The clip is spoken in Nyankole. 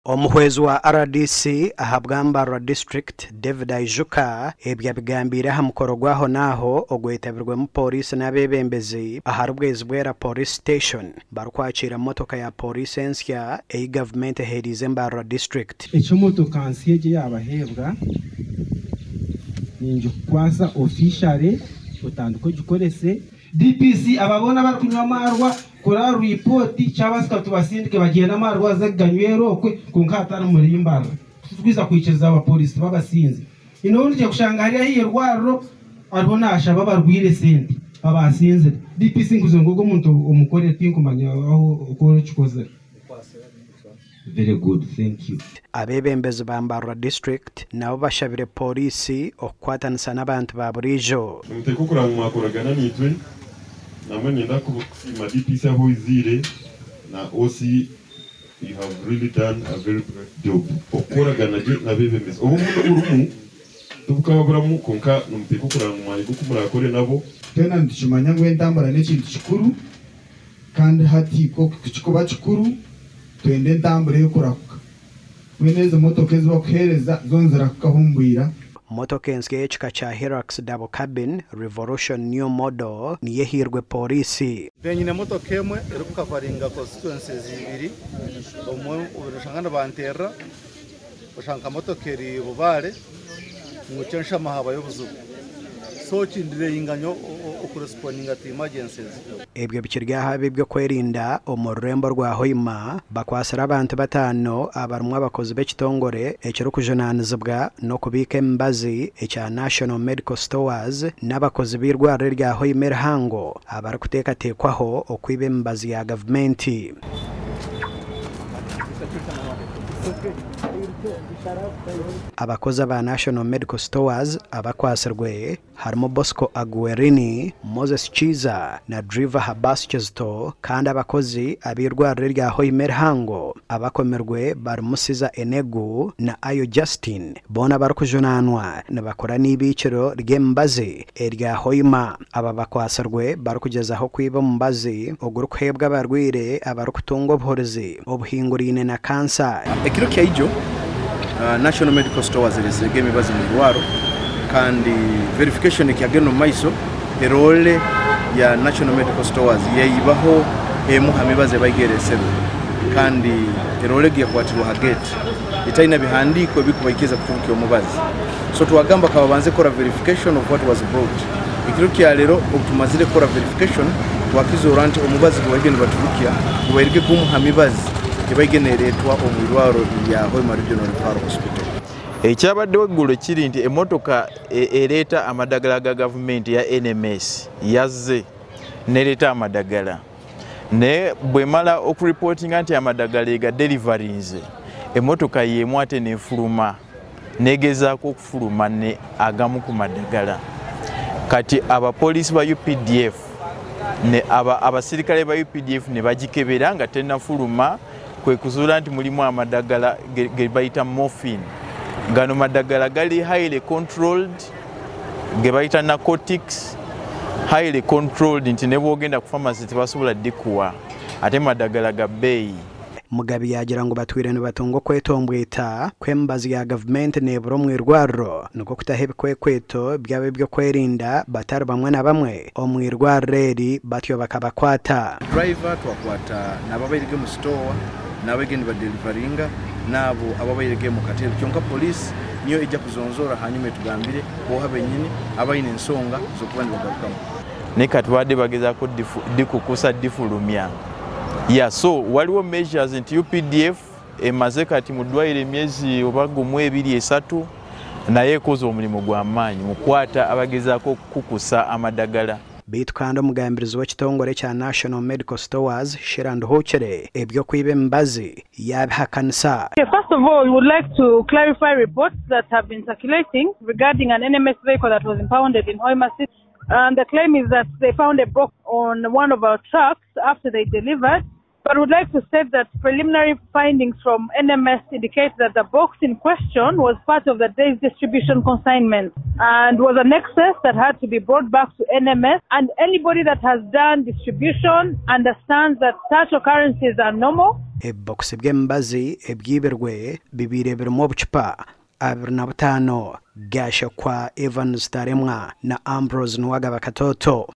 Omuhwezi wa rdc ahabwa Mbarara District, David Aijuka, ebi abigambiire aha mukoro gw'aho n'aho ogwetabirwemu Pooriisi n'abeebembezi ahari Bwezibwera Police Station barikwakiira motoka ya Pooriisi ensya ei gavumenti eheeriize Mbarara District. Eky'emotoka nsya egi eyaabaheebwa, ningikukwatsa officially otandike ogikorese. DPC, Aba boona abarikunywa amaarwa, kora ripooti, kyabaasika tubasindike bagyende amaarwa baze kuganywera okwe kwonka hatari muri Mbarara. Titurikwija kwikiriza abapooriisi b'abasinzi. Haine obu nija kushanga ari aha irwariro ariho naashaba abarwaire sente abasinzire. DPC nkugira ngu ogwo omuntu omukore tinkumanya oku orikikozire. Very good, thank you. Abeebembezi ba Mbarara District nabo bashabire Pooriisi okukwatanisa n'abantu ba buriijo. Nimuteekwa okuraba ngu mwakoragana naitwe. Nambwenu niinyenda kusiima DPC ahu oiziire na OC you have really done a very great job okukoragana gye n'abeebembezi. Obumwe oburimu tibukababuramu kwonka nimuteekwa okuraba ngu mwayiga oku muraakore nabo. Twena nitukimanya ngu entambura n'ekintu kikuru kandi hati ku kikuba kikuru twenda entambura erikurahuka. Mbwenu ezi motoka ezi bakuheereza zo nizirahuka omu bwira. Motoka ensya ey'ekika kya Hilux Double Cabin Revolution New Model niyo ehairwe Pooriisi. Nyine emotoka emwe erikukavaringa constituencies ibiri, omwe oshanga nibanterera, oshanga nka motoka eri Bubaare ngu Kyenshama habayo obuzibu so kindireyinga nyowe okurespondinga to emergencies. Ebyo bikiri aha ab'eby'okwerinda omu rurembo rwa Hoima bakwatsire abantu bataano abarimu abakozi b'ekitongore ekirikujunaanizibwa n'okubiika emibazi ekya National Medical Stores n'abakozi b'eirwariro erya Hoima erihango abarikuteekateekwaho okwiba emibazi ya gavumenti. Abakozi aba National Medical Stores abakwatsirwe harimu Bosco Aguerini, Moses Kiiza na Driver Habas Kizito kandi abakozi ab'eirwariro erya Hoima erihango abakomirwe barimu Caesar Enegu na Ayo Justin boona barikujunaanwa nibakora n'eibiikiro ry'emibazi erya Hoima. Aba bakwatsirwe barikugyezaho kwiba omubazi ogurikuheebwa abarwaire abarikutunga obuhurizi obuhinguraine na kansa. Ekiro kyaijo, National Medical Stores eretsirege emibazi omu irwaro kandi verification ekyagenda omu maiso eroore ya National Medical Stores yaibaho emu ha mibazi ebaire ereserwe kandi eroore egi ekwatirwe ha gate etaine bihandiiko ebikubaikiriza kuturukya omubazi. So twagamba kababanze kukora verification of what was brought. Ekiro kyarero obutumazire kukora verification twakizoora nti omubazi gubaire nibaturukya gubaire gumu ha mibazi ebaire neretwa omu irwaro rya Hoima Regional Referral Hospital. Ekyabaddewo eggulo kiri nti emmotoka ereeta amadagala ga gavumenti eya NMS yazze nereeta amadagala naye bwemala okuripootinga nti amadagala ega delivarinze emmotoka y'emu ate nefuluma negezaako okufuluma ne agamu ku madagala. Kati abapoliisi ba UPDF ne abasirikale ba UPDF ne bagikebera nga tennafuluma, kwe kuzuula nti mulimu amadagala ge bayita morphine. Gano madagala gali highly controlled, ge bayita narcotics, highly controlled nti ne bw'ogenda ku pharmacy tebasobola ddikuwa, ate madagala ga bbeeyi. Mugabi yaagira ngu batwire nibatunga okwetombwita kw'emibazi ya gavumenti neebura omu irwariro nikwo kutaho ebikwekweto by'ab'ebyokwerinda batari bamwe na bamwe omu irwariro eri batyo bakabakwata. Driver twakwata naabo abairege omu store, naabo abairege nibadelivaringa, naabo ababairege omu katebe. Kyonka police niyo ejja kuzonzora hanyuma etugambire boha benyini abaine ensonga z'okuba nibagarukamu. Naye kati babadde bagezaako dikukusa difulumya. Yeah, so waliwo measures nti UPDF emaze kati mu ddwaliro emyezi oba gumu, ebiri, esatu, naye ekoze omulimu gw'amaanyi mu kukwata abagezaako okukukusa amadagala. Beitu kandi omugambirizi w'ekitongore kya National Medical Stores, Sheila Nduhukire, eby'okwiba emibazi yabihakanisa. First of all, we would like to clarify reports that have been circulating regarding an NMS vehicle that was impounded in Hoima City. And the claim is that they found a box on one of our trucks after they delivered. But we'd like to state that preliminary findings from NMS indicate that the box in question was part of the day's distribution consignment and was an excess that had to be brought back to NMS. And anybody that has done distribution understands that such occurrences are normal. Ebibokisi by'emibazi ebyibirwe bibaire birimu obucupa 25 Gashakwa Evans Taremwa na Ambrose Nuwagaba Katoto.